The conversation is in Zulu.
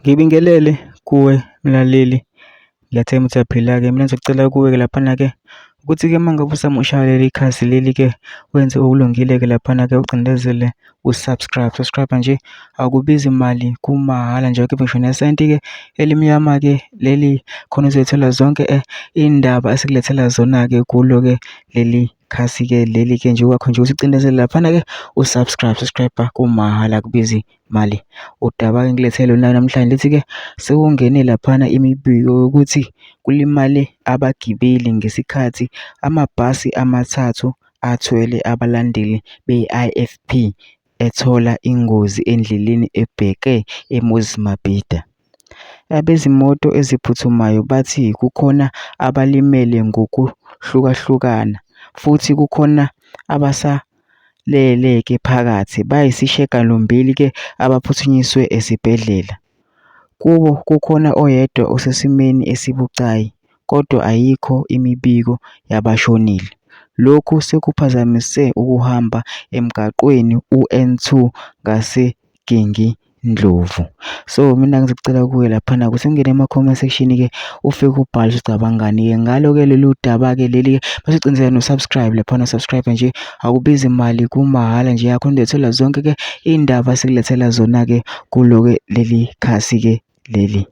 Ngibingelele kuwe mlaleli, ngiyathemba ukuthi uyaphila-ke. Mina ngizocela kuwe-ke laphana-ke ukuthi-ke uma ngabe usamusha leli khasi leli-ke wenze okulungile-ke laphana-ke ucindezele u-subscribe. Subscribe nje akubizi mali kumahhala nje awukhiphi ngisho nesenti-ke elimnyama-ke leli khona uzoyithola zonke iy'ndaba esikulethela zona-ke kulo-ke leli khasi-ke leli-ke nje okwakho nje ukuthi ucindezele laphana-ke u-subscribe, subscribe kumahhala akubizi mali. Udaba-ke engilethele lona namhlanje lithi-ke sekungene laphana imibiko yokuthi kulimale abagibeli ngesikhathi amabhasi amathathu athwele abalandeli be-I_F_P ethola ingozi endleleni ebheke eMoses Mabhida. Abezimoto eziphuthumayo bathi kukhona abalimele ngokuhlukahlukana futhi kukhona abasalele-ke phakathi. Bayisishiyagalombili-ke abaphuthunyiswe esibhedlela. Kubo kukhona oyedwa osesimweni esibucayi, kodwa ayikho imibiko yabashonile. Lokhu sekuphazamise ukuhamba emgwaqweni u-N2 ngaseGingindlovu. So mina ngizocela kuwe laphana ukuthi ungene ema-comment section-ke ufike ubhale ukuthi ucabangani-ke ngalo-ke lolu daba-ke leli-ke bese ucindezela no-subscribe laphana subscribe nje akubizi mali kumahhala nje yakho ndethola zonke-ke iy'ndaba esikulethela zona-ke kulo-ke leli khasi-ke leli.